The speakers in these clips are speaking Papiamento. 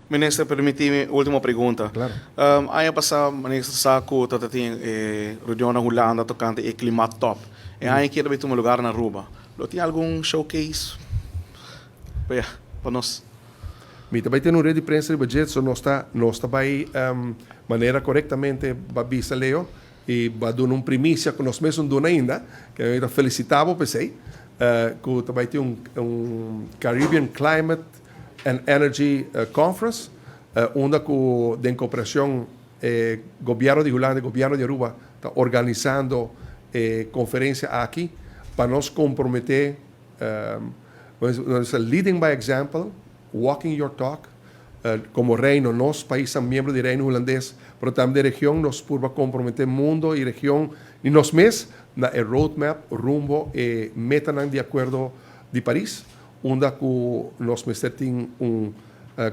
Minister, permiti mi ultimo pregunta. Claro. Aña pasa minister sa cu ta tin e reunion na Hulanda tocante e klimaattop. E aña aki ta bay tuma lugar na Aruba. Lo tin algun showcase pa nos? Mi ta bay tene un red di prensa riba dje, so nos ta bay manera corectamente ba bisa, Leo, y ba duna un primicia cu nos mes no duna ainda, cu mi ta felicita bo p'esey, cu ta bay tin un Caribbean Climate and Energy Conference, unda cu den cooperacion gobierno di Hulanda y gobierno di Aruba ta organisando e conferencia aki pa nos compromete, leading by example, walking your talk, como reino, nos pais miembro di Reino Hulandes, pero tambe di region, nos por compromete mundo y region y nos mes na e roadmap rumbo e metanan di Acuerdo di Paris, unda cu nos mester tin un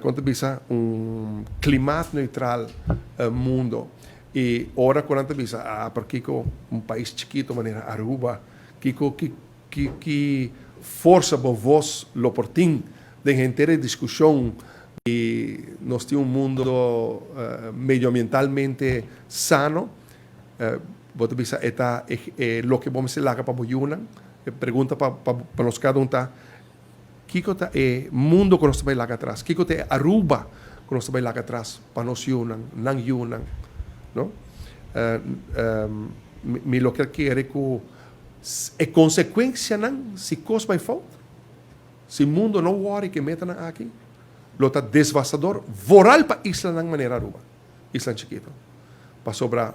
con ta bisa, un klimaatneutraal mundo. Y ora cu nan bisa, ah, pakico un pais chikito manera Aruba, kico ki forsa bo voz lo por tin den henter discusion y nos tin un mundo medioambientalmente sano, bo ta bisa e ta loke bo mester laga pa bo yiunan. Pregunta pa nos cada un ta: kico ta e mundo cu nos ta bay laga atras? Kico ta e Aruba cu nos ta bay laga atras pa nos yiunan, nan yiunan, no? Mi lo kier cu e consecuencianan si cos bay fout, si mundo no worry cu metanan aki, lo ta devastador vooral pa islanan manera Aruba, isla chikito. Pasobra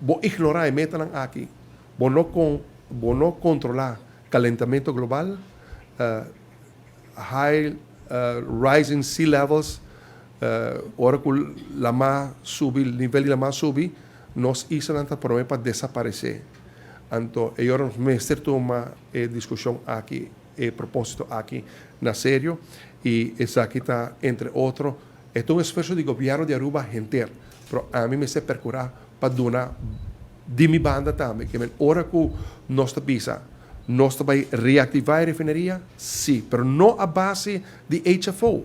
bo ignora e metanan aki, bo no controla calentamento global, high rising sea levels, ora cu lama subi, nivel di lama subi, nos islanan ta prome pa desaparece. Anto, e ora nos mester tuma e discusion aki, e proposito aki na serio y esaki ta, entre otro, e un esfuerso di gobierno di Aruba henter. Pero ami mester percura pa duna di mi banda tambe, kiermen ora cu nos ta bisa, nos ta bay reactiva e refineria, si, pero no a base di HFO,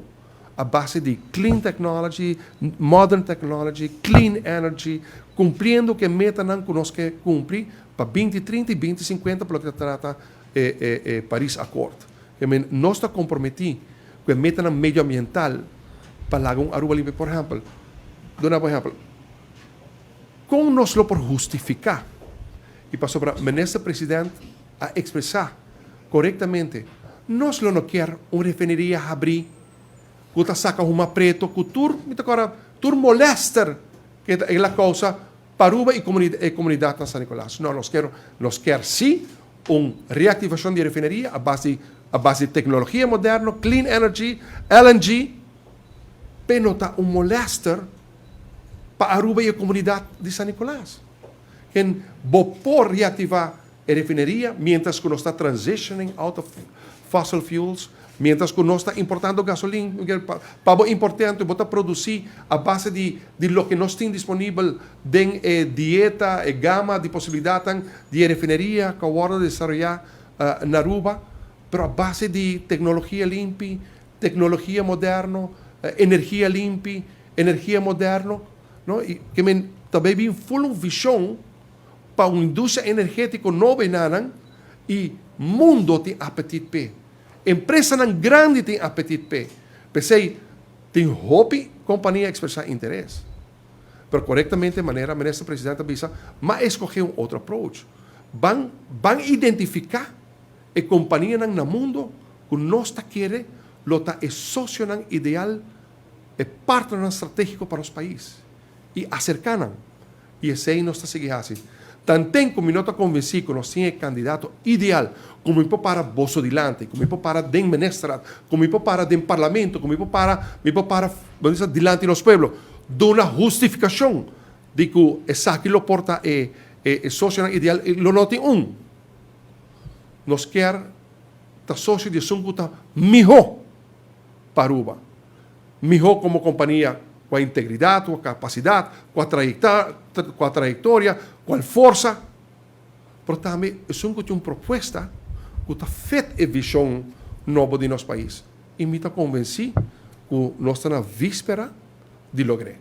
a base di clean technology, modern technology, clean energy, cumpliendo cu e metanan cu nos kier cumpli pa 2030 y 2050 pa loke ta trata e Paris Accord. Kiermen, nos ta comprometi cu e metanan medioambiental pa laga un Aruba limpi. Por ehempel, duna por ehempel, con nos lo por hustifica? Y pasobra minister president a expresa corectamente, nos lo no kier un refineria habri cu ta saca huma preto, cu tur, mi ta tur molester cu el a causa pa Aruba y comunidad na San Nicolas. No, nos kier si un reactivacion di refineria a base di tecnologia moderno, clean energy, LNG, pero no ta un molester pa Aruba y e comunidad di San Nicolas. Kiermen bo por reactiva e refineria mientras cu nos ta transitioning out of fossil fuels, mientras cu nos ta importando gasolin, pa bo importante, bo ta produci a base di loke nos tin disponibel den dieta e gama di posibilidad di refineria cu a desaroya na Aruba, pero a base di tecnologia limpi, tecnologia moderno, energia limpi, energia moderno, no? Y kiermen tambe bin full un vision pa un industria energetico nobo nan y mundo tin apetit p'e. Empresanan grandi tin apetit p'e. P'esey, tin hopi compania expresa interes. Pero corectamente, manera minister president a bisa, m'a scoge un otro approach. Ban identifica e companianan na mundo cu nos ta kere lo ta e socionan ideal, e partner strategico pa nos pais. Y acerca nan. Y esey nos ta sigui asina. Tanten cu mi no ta convenci cu nos tin e candidato ideal, cu mi por para boso dilanti, cu mi por para den ministerraad, cu mi por para den parlamento, cu mi por para dilanti nos pueblo, duna hustificacion di cu esaki lo por ta e socio ideal, lo no tin un. Nos kier ta socio di esun cu ta miho pa Aruba. Miho como compania cu integridad, cu capacidad, cu trayectoria, cu forsa, pero tambe esun cu tin un propuesta cu ta fit e vision nobo di nos pais. Y mi ta convenci Ku nos ta na víspera di logr'é.